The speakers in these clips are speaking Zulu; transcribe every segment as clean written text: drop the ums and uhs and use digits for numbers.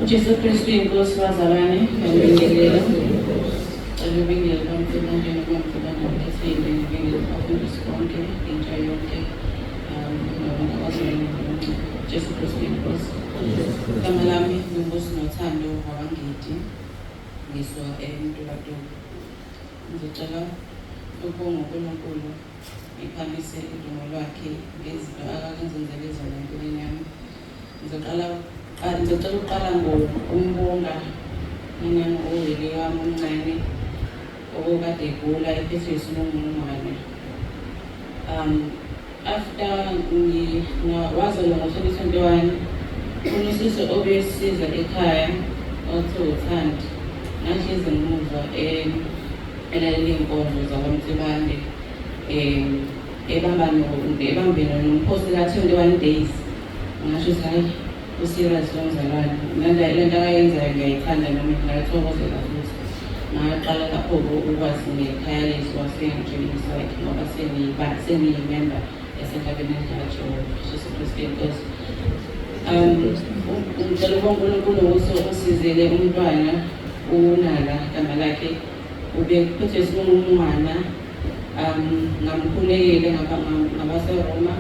UJesu Kristu inkosi bazalwane, ngiyabingelela. Cela ubingelele bamfibanje nobamfibanje okhethile, ngibingelele abafundisi bonke, intsha yonke, nabantu abazalwane bonke. Jesu Kristu inkosi. Igama lami nguMbusi Nothando wakwaNgidi, ngisuka eMtubatuba. Ngizocela ukubonga uNkulunkulu ngiphamise udumo lwakhe ngezinto akakenzenzele zona empilweni yami. Ngizoqala ngizocela ukuqala ngokumbonga unami owele wami omncane okade egula ephethwe isimungumungwane. After wazalwa ngo-2021 unosisi obesiza ekhaya okuthiwa uThandi ngahlezi ngimuzwa elalela iy'nkonzo zakwaMtsibande ebamba ebambene nomkhosi ka-21 days. Ngasho ukuthi hhayi u-serious lo mzalwane, le nto akayenzayo ngiyayithanda nami ngingayithokozela futhi. Ngaqala lapho-ke ukwazi ngekhaya lethu wasengitshengisa like ngoba sengiyimemba yasentabeni kaJehova Jesu Kristu inkosi. Ngicela ukubonga uNkulunkulu ukuthi usizele umntwana uNala igama lakhe ubephethwe isimungumungwana ngamkhulekele ngabaseRoma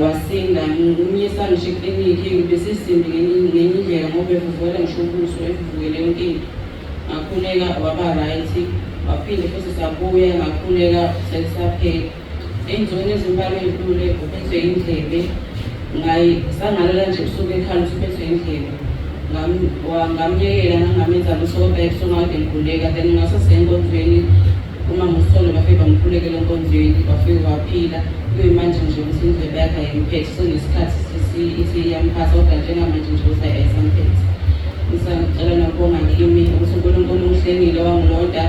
wasinda ngimyisa ngisho eklinikhi besisimbi ngenye indlela ngoba evuvukele ngisho ubuso evuvukele yonke into ngakhuleka waba right waphinde futhi sabuya ngakhuleka selisaphela ey'nsukwini ezimbalwa ey'dlule uphethwe indlebe sangalala nje ebusuku ekhala ukuthi uphethwe indlebe ngamyekela ngangamenza lutho kodwa ebusuku ngakade ngikhuleka then ngasesenkonzweni Uma ngisolo bafike bamkhulekela enkonzweni bafike waphila kuyimanje nje ukuthi indlebe yakhe ayimphethe senesikhathi ithi iyamphatha kodwa njengamanje nje ukuthi ayisamphethe. Ngisacela nokubonga kimi ukuthi uNkulunkulu ungihlengile wangilonda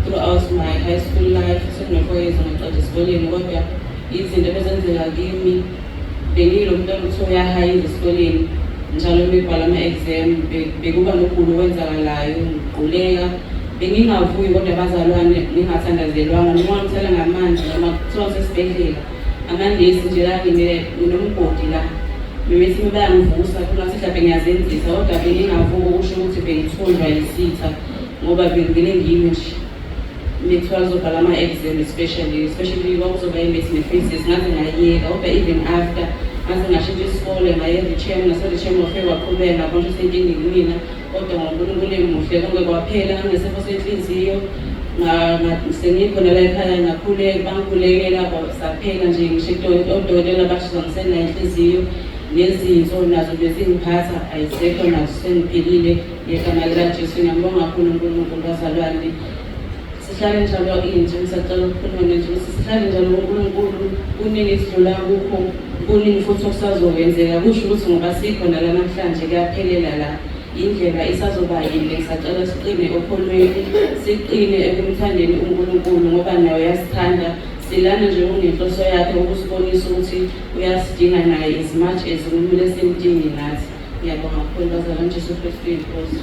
throughout my high school life sengino-4 years ngaqeda esikoleni kodwa izinto ebezenzeka kimi bengiyilo mntwana kuthiwa uyahayiza esikoleni njalo uma ngibhala ama-exam bekuba nokugula okwenzakalayo ngiquleka bengingavuki kodwa abazalwane ngingathandazelwanga noma ngithela ngamanzi noma kuthiwa sesibhedlela amanesi nje la nginomgodi la bebethi bayangivusa kungathi mhlawumbe ngiyazenzisa kodwa bengingavuki okusho ukuthi bengithunjwa yisitha ngoba bengivele ngimi nje Methiwa kuzobhala ama-exam especially kwakuzoba i-maths ne-physics ngaze ngayiyeka kodwa even after ngaze ngashintsha isikole ngaye e-Richem nase-Richem wafike waqhubeka ngabona ukuthi inkinga ikumina kodwa ngoNkulunkulu emuhle konke kwaphela ngangesifo senhliziyo sengikhona la ekhaya ngakhuleka bangikhulekela saphela nje ngisho odokotela basho ngisenayo inhliziyo nezinso nazo bezingiphatha ayisekho nazo sengiphilile Ngegama likaJesu ngiyambonga kakhulu uNkulunkulu bazalwane. Sihlale njalo intsha ngisacela ukukhuluma nentsha ukuthi sihlale njalo uNkulunkulu kuningi esidlula kukho kuningi futhi okusazokwenzeka kusho ukuthi ngoba sikhona la namhlanje kuyaphelela la indlela isazoba yinde ngisacela siqine okholweni siqine ekumthandeni uNkulunkulu ngoba naye uyasithanda silana nje kungenhloso yakhe ukusibonisa ukuthi uyasidinga naye as much as kumele simdinge nathi. Ngiyabonga kakhulu bazalwane Jesu Kristu inkosi.